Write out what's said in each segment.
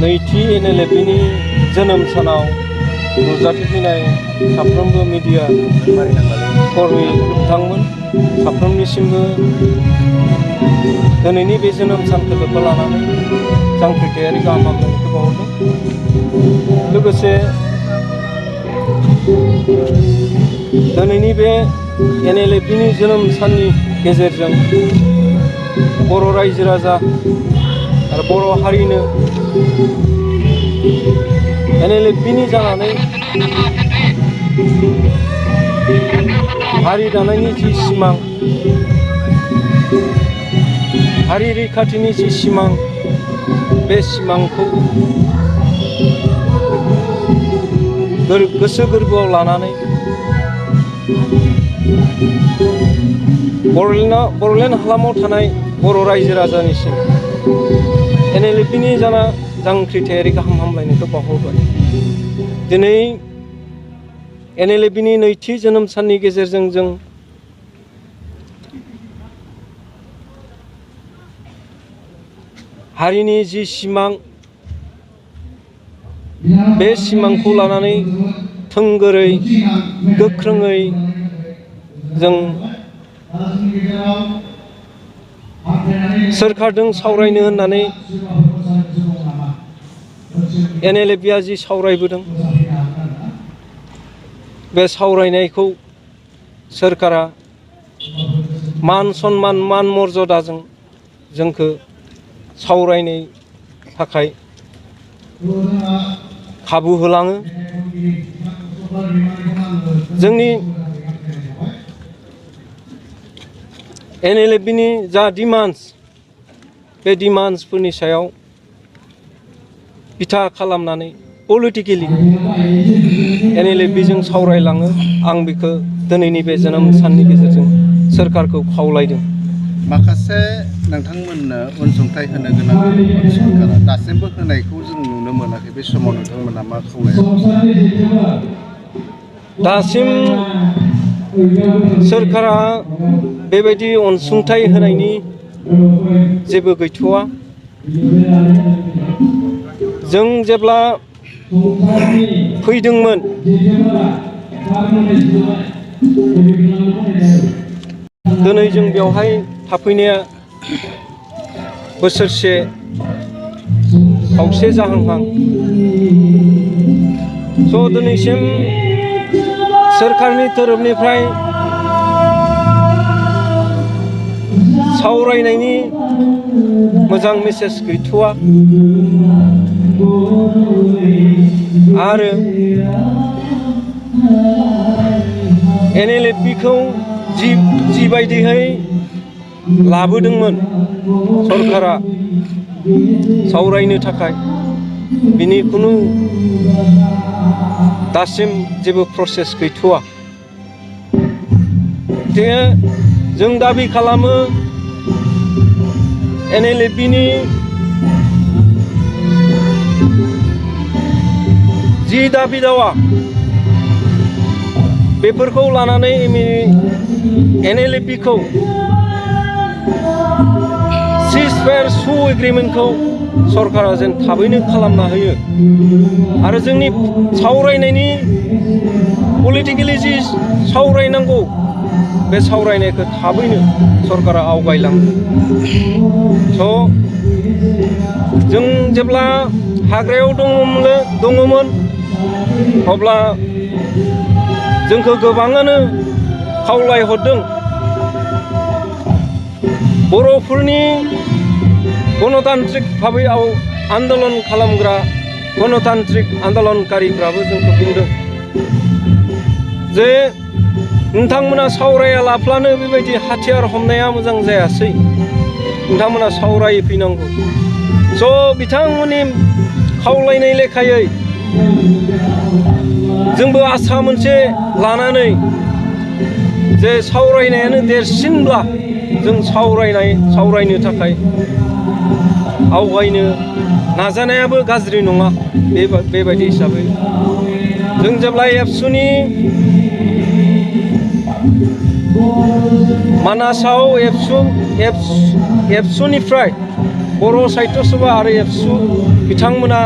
नैथि NLFनि जोनोम सानाव नुजाथिफैनाय साफ्रोमबो मिडिया कर्मी बिथांमोन साफ्रोमनिसिमबो दिनैनि बे जोनोम सानखौ लोब्बा लानानै जांख्रिथायारि गाहाम हामलायनायखौ बावहरदों। लोगोसे दिनैनि बे NLFनि जोनोम साननि गेजेरजों बर' रायजो राजा आरो बर' हारिनो NLFनि जानानै हारि दानायनि जि सिमां, हारि रैखाथिनि जि सिमां, बे सिमांखौ गोसो गोरबोआव लानानै बर'लेण्ड हालामाव थानाय बर' रायजो राजानिसिम NLFनि जाना जांख्रिथायारि गाहाम हामलायनायखौ बावहरबाय। दिनै NLFनि नैथि जोनोम साननि गेजेरजों जों हारिनि जि सिमां, बे सिमांखौ लानानै थोंगोरै गोख्रोङै जों सोरखारजों सावरायनो होननानै NLFआ जि सावरायबोदों, बे सावरायनायखौ सोरखारा मान सन्मान मान मर्यादाजों जोंखौ सावरायनो थाखाय खाबु होलाङो। जोंनि NLFनि जा डिमान्ड्स, बे डिमान्ड्सफोरनि सायाव बिथा खालामनानै पलिटिकेलि NLFजों सावरायलाङो। आं बेखौ दिनैनि बे जोनोम साननि गेजेरजों सोरखारखौ खावलायदों। माखासे नोंथांमोननो अनसुंथाइ होनो गोनां सरकारा दासिमबो होनायखौ जों नुनो मोनाखै। बे समाव नोंथांमोना मा खावलायो? दासिम सोरखारा बेबायदि अनसुंथाइ होनायनि जेबो गैथ'वा। जों जेब्ला फैदोंमोन दिनै जों बेवहाय थाफैनाया बोसोरसे खावसे जाहांहां। दिनैसिम सोरखारनि तरफनिफ्राय सावरायनायनि मोजां मेसेज गैथ'वा। आरो NLFखौ जिबायदिहै लाबोदोंमोन सरकारा सावरायनो थाखाय, बिनि खुनु दासिम जेबो प्रसेस गैथ'वा। जों दाबि खालामो NLFनि जि दाबि दावा, बेफोरखौ लानानै NLFखौ सिजफायार सु एग्रिमेन्टखौ सरकारा जेन थाबैनो खालामना होयो आरो जोंनि सावरायनायनि पलिटिकेलि जि सावरायनांगौ, बे सावरायनायखौ थाबैनो सरकारा आवगायलाङो। जों जेब्ला हाग्रायाव दङमोन अब्ला जोंखौ गोबाङानो खावलायहरदों बर'फोरनि गणतान्त्रिक भाबै आन्दलन खालामग्रा गणतान्त्रिक आन्दलनकारिफ्राबो जोंखौ बुंदों जे नोंथांमोना सावराया लाफ्लानो बेबायदि हाथियार हमनाया मोजां जायासै, नोंथांमोना सावरायफैनांगौ। बिथांमोननि खावलायनाय लेखायै जोंबो आसा मोनसे लानानै जे सावरायनायानो देरसिनब्ला जों सावरायनो थाखाय आवगायनो नाजानायाबो गाज्रि नङा। बेबायदि हिसाबै जों जेब्ला एबसुनि मानासाव एबसुनिफ्राय बर' साहित्य सभा आरो एबसु बिथांमोना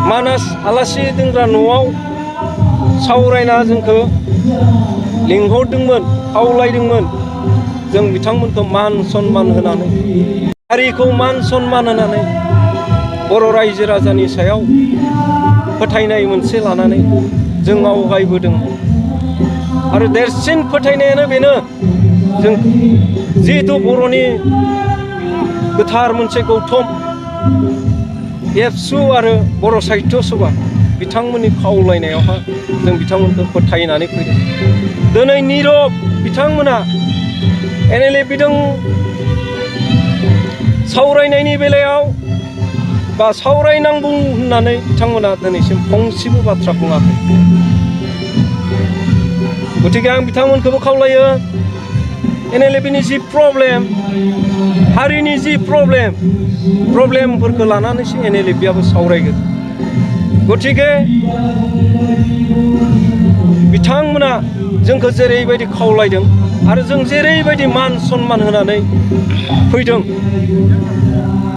मानास आलासि दोनग्रा न'आव सावरायना जोंखौ लिंहरदोंमोन, खावलायदोंमोन। जों बिथांमोनखौ मान सन्मान होनानै, हारिखौ मान सन्मान होनानै, बर' रायजो राजानि सायाव फोथायनाय मोनसे लानानै जों आवगायबोदोंमोन। आरो देरसिन फोथायनायानो बेनो, जों जिहेतु बर'नि गोथार मोनसे गौथुम एबसु आरो बर' साहित्य सभा बिथांमोननि खावलायनायावहा जों बिथांमोनखौ फोथायनानै फैदों। दिनै निरब बिथांमोना NLA बिदों सावरायनायनि बेलायाव बा सावरायनांगौ होननानै बिथांमोना दिनैसिम फंसेबो बाथ्रा बुङाखै। गतिके आं बिथांमोनखौबो खावलायो, NLA जि प्रब्लेम, हारिनि जि प्रब्लेमफोरखौ लानानैसो NLA आबो सावरायगोन। गतिके बिथांमोना जोंखौ जेरैबायदि खावलायदों आरो जों जेरैबायदि मान सन्मान होनानै फैदों,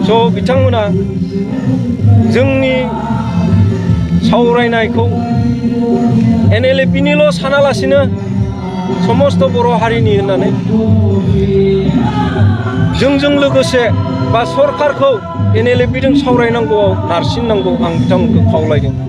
स' बिथांमोना जोंनि सावरायनायखौ NLA निल' सानालासिनो समस्त बर' हारिनि होननानै जोंजों लोगोसे बा सरकारखौ NLA जों सावरायनांगौआव नारसिननांगौ आं बिथांमोनखौ खावलायदों।